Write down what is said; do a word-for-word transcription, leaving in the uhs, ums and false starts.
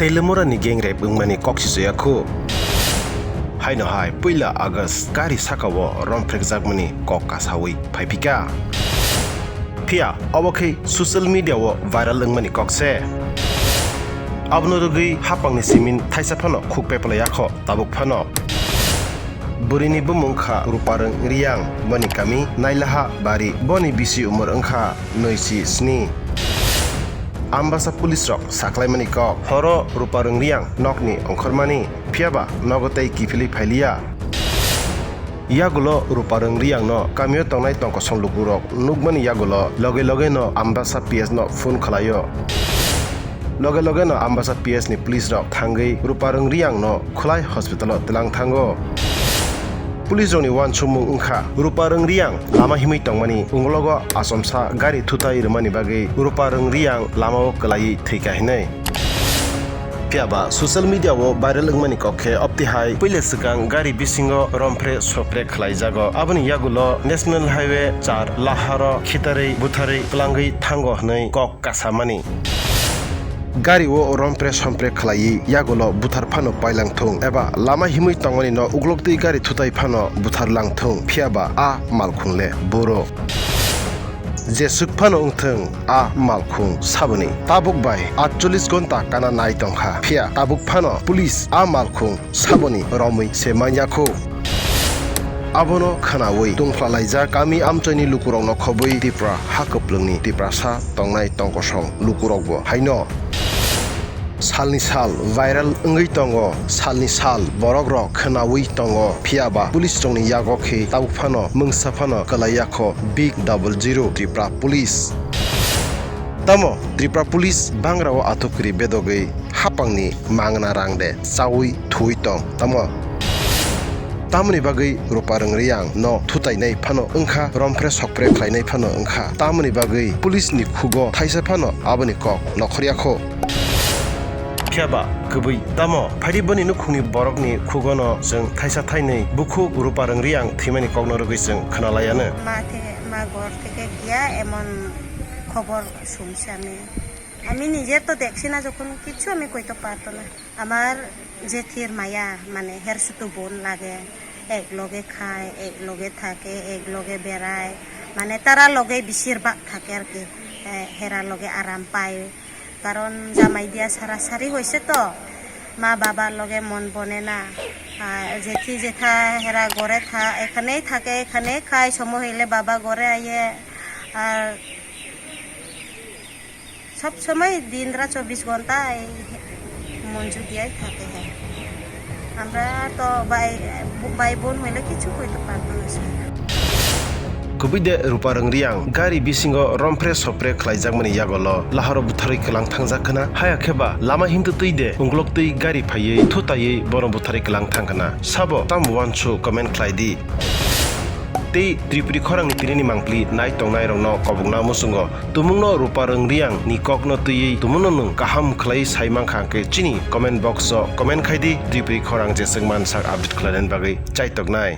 Telemurani gang rape wngmani kok sichaya khu. Haino hai puila August gari sakao romprekjakmani kok kasawi phaiphika. Phiya obo khe social media o viral wngmani kok se. Abono rwgwi hapangni simin thaisa phano khuk peplai yakho tabuk phano. Bwrwini bumung wngkha Ruparwng Riyang, boni kami Nailaha Bari, boni bisi umor wngkha noisi sni. Ambasa police rok saklaimani kok, horo Ruparwng Riyang nokni ongkhormani, phiyaba nogo tei kiphilwi phailiya. Yagulo Ruparwng Riyangno kamio tongnai tongkosong lukurok nukmani yagulo loge logeno Ambasa P S no phone khwlaio. Loge logeno Ambasa P S ni police rok thangwi Ruparwng Riyangno Khwlai hospital o tlang thango. Police rokni uansukmung wngkha Ruparwng Riyang lama himwi tongmani, unglogo achomsa gari thutai rwmani bagwi Ruparwng Riyang lamao kwlaiwi thwikha hinwi. Phiyaba social media o viral wngmani kok khe opti hai puila swkang gari bisingo rompre sopre khwlaijago. Aboni yagulo National Highway char laharo khitarwi butharwi kwlangwi thango hinwi kok kasamani. Gari o rompre sompre khwlaiwi yagulo buthar phano pailang thung eba lama himwi tongmani no uglok twi gari thutai phano buthar lang thung, phiyaba a malkhung le buro. Jeswk phano wngthung, a malkhung saboni tabuk bai atchollis gonta kana nai tongkha, phiya tabuk phano police a malkhung saboni romwi se manya khu. Abono khwnawi tungphla laijak kami amchoini lukurokno khobwi Tipra ha kwplwngni Tiprasa tongnai tongkosong lukurokbo haino salni sal viral wngwi tongo, salni sal borokrok khwnawi tongo, phiyaba police rokni yago khe tabuk phano mungsa phano kwlai yakho big double zero Tripura police. Tamo Tripura police bangrao athukri bedogwi hapangni mangna rang de chawi thuwi tong tamo? Tamoni bagwi Ruparwng Riyang no thutainai phano wngkha, rompre sokpre khlainai phano wngkha. Tamoni bagwi police ni khugo thaisa phano aboni kok nokhorya kho. Phiya ba kwbwi tamo phaidi boni nukhungni borokni khugono chwng thaisa thainwi bukhuk Ruparwng Riyang thwimani kokno rwgwi chwng khwnalaianw. মা থেকে, মা ঘর থেকে গিয়া এমন খবর শুনছি আমি। আমি নিজে তো দেখছি না যখন, কিচ্ছু আমি কইতে পারতো না। আমার জেঠির মায়া, মানে, হের শুধু বোন লাগে, এক লগে খায়, এক লগে থাকে, এক লগে বেড়ায়, মানে, তারা লগে বেশিরভাগ থাকে আর কি। এ, হেরা লগে আরাম পায়, কারণ জামাই দিয়া সারাসারি হয়েছে তো, মা বাবার লগে মন বনে না। আর জেঠি জেঠা হেরা ঘরে থা-, এখানেই থাকে, এখানেই খায়, সময় হইলে বাবা ঘরে আইয়ে। আর সব সময় দিন রাত চব্বিশ ঘন্টা এই মঞ্জু দিয়াই থাকে, হ্যাঁ। আমরা তো ভাই, ভাই বোন হইলে কিছু করতে পারবো না, sir. Kubui de Ruparwng Riyang gari bisingo rompre sopre khlaijakmani yagolo laharo butharwi kwlang thangjak khna, haya khe ba lama himtwi twi de ungloktwi gari phaiwi thutaiwi bono butharwi kwlang thang khna. Sabo tamo uansuk comment khlai di. Tei Tripuri khorangni tinini mangpli nai tongnairokno kobokna muchungo. Tumungno Ruparwng Riyang ni kokno twiwi tumungno nwng kaham khlaiwi sai mankha hwnkhe chini comment box o comment khai di, Tripuri khorang jeswk mansak update khlainani bagwi chaitoknai.